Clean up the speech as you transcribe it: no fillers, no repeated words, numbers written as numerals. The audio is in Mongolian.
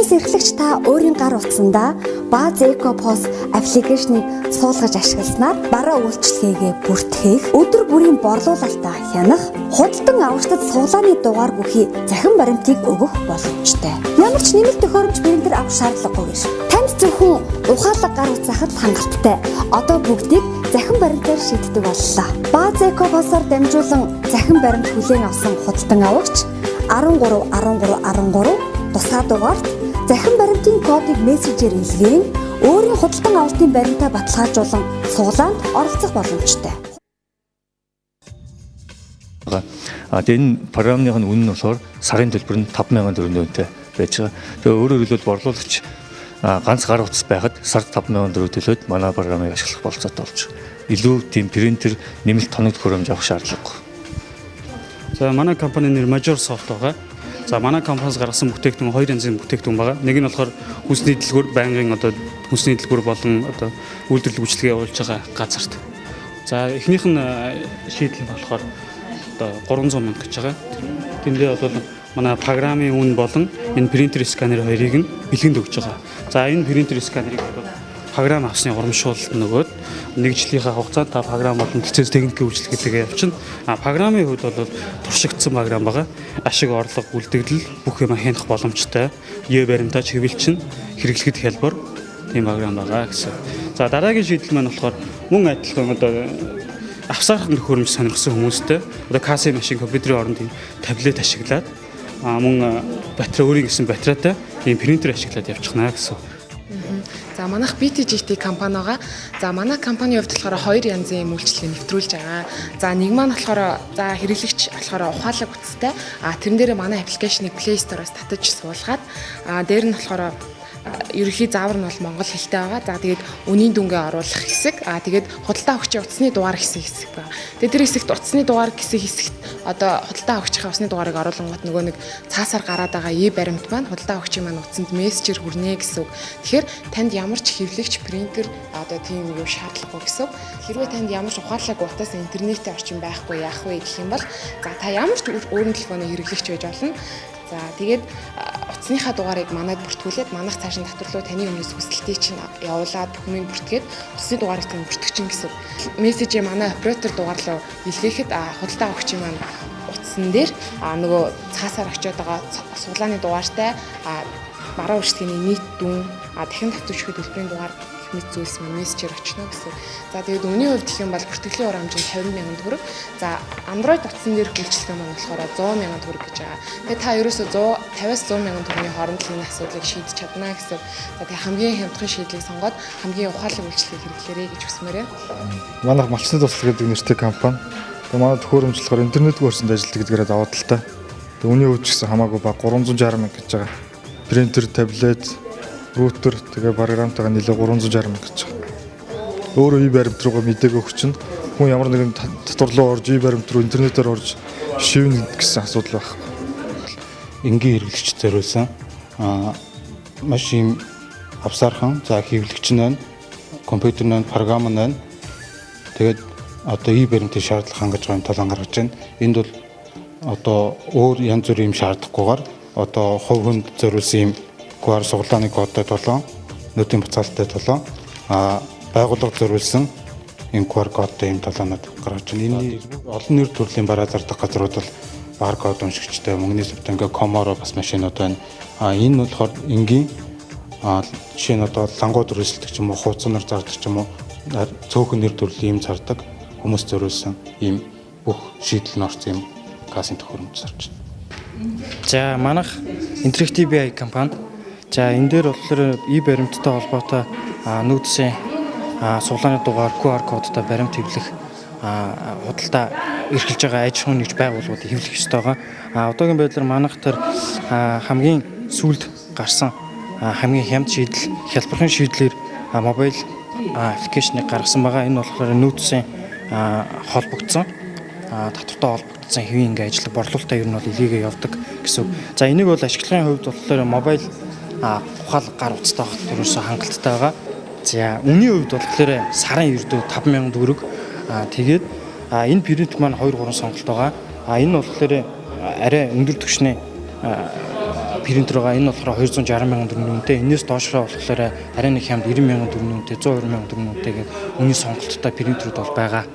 Бизнес эрхлэгч та өөрийн гар утсандаа Buzz EcoPOS application ийг суулгаж ашигласнаар бараа үйлчилгээгээ бүртгэх, өдөр бүрийн борлуулалтаа хянах, худалдан авагчдад сугалааны дугаар бүхий цахим баримтыг өгөх боломжтой. Ямар ч нэмэлт төхөөрөмж, принтер авах шаардлагагүйгээр танд зөвхөн ухаалаг гар утас л хангалттай. Одоо бүгдийг цахим баримтаар шийддэг боллоо. Buzz EcoPOS-оор дамжуулан цахим баримт хүлээн авсан худалдан авагч 13 13 13 тусгай дугаарт цахим баримтын кодыг мессежээр илгээн, өөрийн худалдан авалтын баримтаа баталгаажуулан сугалаанд оролцох боломжтой. А тэгээ энэ програмных нь үнэ нь болохоор сарын төлбөр нь 5000 төгрөг байж байгаа. Тэгээ өөрөөр хэлбэл, борлуулагч ганц гар утас байхад сард 5000 төгрөг төлөөд манай програмыг ашиглах болцоотой болж байгаа. Илүү тийм принтер, нэмэлт тоног төхөөрөмж авах шаардлагагүй. За, манай компани нэр Major Soft байгаа. За, манай компаниас гаргасан бүтээгдэхүүн хоёр янзын бүтээгдэхүүн байгаа. Нэг нь болохоор хүнсний дэлгүүр, байнгын одоо хүнсний дэлгүүр болон одоо үйлдвэрлэл үйлчилгээ явуулж байгаа газарт. За, эхнийх нь шийдэл нь болохоор одоо 300 мянга гэж байгаа. Тэндээ бол манай програмын үн болон энэ принтер, сканер хоёрыг нь бэлгэнд өгж байгаа. За, энэ принтер, сканерыг бол програм авсны урамшуулалт нөгөөд нэг жилийнхаа хугацаанд та програм болон лиценз, техникийн үйлчилгээгээ явуулчихна. А програмын хувьд бол туршигдсан програм байгаа. Ашиг орлого, үлдэгдэл бүх юм хянах боломжтой. Е баримтаа чиглэлчин хэрэглэхэд хялбар тийм програм байгаа гэсэн. За, дараагийн шийдэл маань болохоор мөн адилхан одоо авсаархан төхөөрөмж сонирхсан хүмүүстэй одоо кассын машин, компьютерийн оронд ийм таблет ашиглаад, мөн батарей, өөрийн гэсэн батарейтай ийм принтер ашиглаад явчихна гэсэн. За, манайх BTGT компани байгаа. За, манай компанийн хувьд болохоор хоёр янзын юм үйлчилгээ нэвтрүүлж байгаа. За, нэг маань болохоор, за, хэрэглэгч болохоор ухаалаг утастай. А тэрэн дээр манай application ийг Play Store-оос татаж суулгаад, дээр нь болохоор ерөнхий заавар нь бол монгол хэлтэй байгаа. За, тэгээд үнийн дүнгээ оруулах хэсэг, тэгээд худалдаа авагчийн утасны дугаар гэсэн хэсэг байгаа. Тэгээд тэр хэсэгт, утасны дугаар гэсэн хэсэгт одоо худалдаа авагчийн утасны дугаарыг оруулангуут нөгөө нэг цаасаар гараад байгаа е баримт маань худалдаа авагчийн маань утсанд мессежээр хүрнэ гэсэн үг. Тэгэхээр танд ямар ч хэвлэгч, принтер, одоо тийм юм шаардлагагүй гэсэн үг. Хэрвээ танд ямар ч ухаалаг утас, интернетийн орчин байхгүй, яах вэ гэх юм бол, за, та ямар ч өөрийн телефоныг хэрэглэгч байж болно. За, тэгээд утасныхаа дугаарыг манад бүртгүүлээд, манайх цааш нь татвар руу таны өмнөөс хүсэлтийг чинь явуулаад, бүх юмыг бүртгээд, утасны дугаарыг тань бүртгэж гэсэн. Мессежээ манай оператор дугаар руу илгээхэд худалдаа авагчийн маань утсан дээр нөгөө цаасаар очиод байгаа сугалааны дугаартай бараа үйлчилгээний нийт дүн, дахин татвар төлбөрийн дугаар гэх мэт зүйлс маань мессежээр очно гэсэн. За, тэгээд үнийн хувьд гэх юм бол бүртгэлийн хурамж нь 50 мянган төгрөг. За, Android утсан дээрх үйлчилгээ маань болохоор 100 мянган төгрөг гэж байгаа. Тэгээд та ерөөсөө 150-аас 100 мянган төгрөгийн хооронд л энэ асуудлыг шийдэж чадна гэсэн. За, тэгээд хамгийн хямдхан шийдлийг сонгоод хамгийн ухаалаг үйлчилгээг хэрэглээрэй гэж хүсмээр байна. Манайх Малчны туслал гэдэг нэртэй компани. Тэгээ манай төхөөрөмж болохоор интернетгүй орчинд ажилладаг гэдгээрээ давуу талтай. Тэгээ үнийн хувьд ч гэсэн хамаагүй бага, 360 мянга гэж байгаа. Принтер, таблет, роутер, тэгээ програмтайгаа нийлээ 360 мянга гэж байгаа. Өөрөө и баримт руугаа мэдээг өгөх чинь хүн ямар нэгэн татвар руу орж, и баримт руу интернетээр орж шивнэ гэсэн асуудал байхгүй. Энгийн хэрэглэгч зориулсан маш юм авсаархан, за, хэвлэгч нь байна, компьютер нь байна, програм нь байна. Тэгээд одоо и баримтын шаардлага хангаж байгаа юм толон гаргаж байна. Энд бол одоо өөр янз бүрийн юм шаардахгүйгээр одоо хувь хүнд зориулсан юм QR сугалааны кодтой толон, нүдийн буцаалттай толон, байгууллага зориулсан юм QR кодтой юм толоонууд гаргаж байна. Энэ олон нэр төрлийн бараа зардаг газрууд бол баркод уншигчтай, мөнгөний сувтангаа, Коморо бас машинууд байна. А энэ нь болохоор энгийн, жишээ нь одоо лангууд өрсөлдөг ч юм уу, хуудсанаар зардаг ч юм уу, цөөхөн нэр төрлийн юм зардаг хүмүүс зориулсан ийм бүх шийдэл нь орсон юм кассын төхөөрөмж зарж байна. За, манайх Interactive BI компани. За, энэ дээр болохоор и баримттай холбоотой нүүдсийн сугалааны дугаар, QR кодтой баримт хэвлэх, худалдаа эрхэлж байгаа аж ахуйн нэгж байгууллагуудыг хэвлэх ёстой байгаа. А одоогийн байдлаар манайх тэр хамгийн сүүлд гарсан хамгийн хямд шийдэл, хялбархан шийдлээр mobile application ийг гаргасан байгаа. Энэ болохоор нүүдсийн холбогдсон, татвартай холбогдсон хэвийн ингээ ажиллах борлуулалтаа ер нь бол илгээгээ явдаг гэсэн үг. За, энийг бол ашиглахын хувьд болохоор mobile ухаалаг гар утастай байхад ерөөсөө хангалттай байгаа. За, үнийн хувьд болохоор сарын ердөө 5000 төгрөг. Тэгээд энэ принтер маань 2 3 сонголт байгаа. А энэ болохоор арай өндөр түвшний Принтер байгаа. Энэ болохоор 260 мянган төгрөгийн үнэтэй. Энээс доошроо болохоор арай нэг хямд 90 мянган төгрөгийн үнэтэй, 120 мянган төгрөгийн үнэтэй гэх үнийн сонголттой принтерүүд бол байгаа.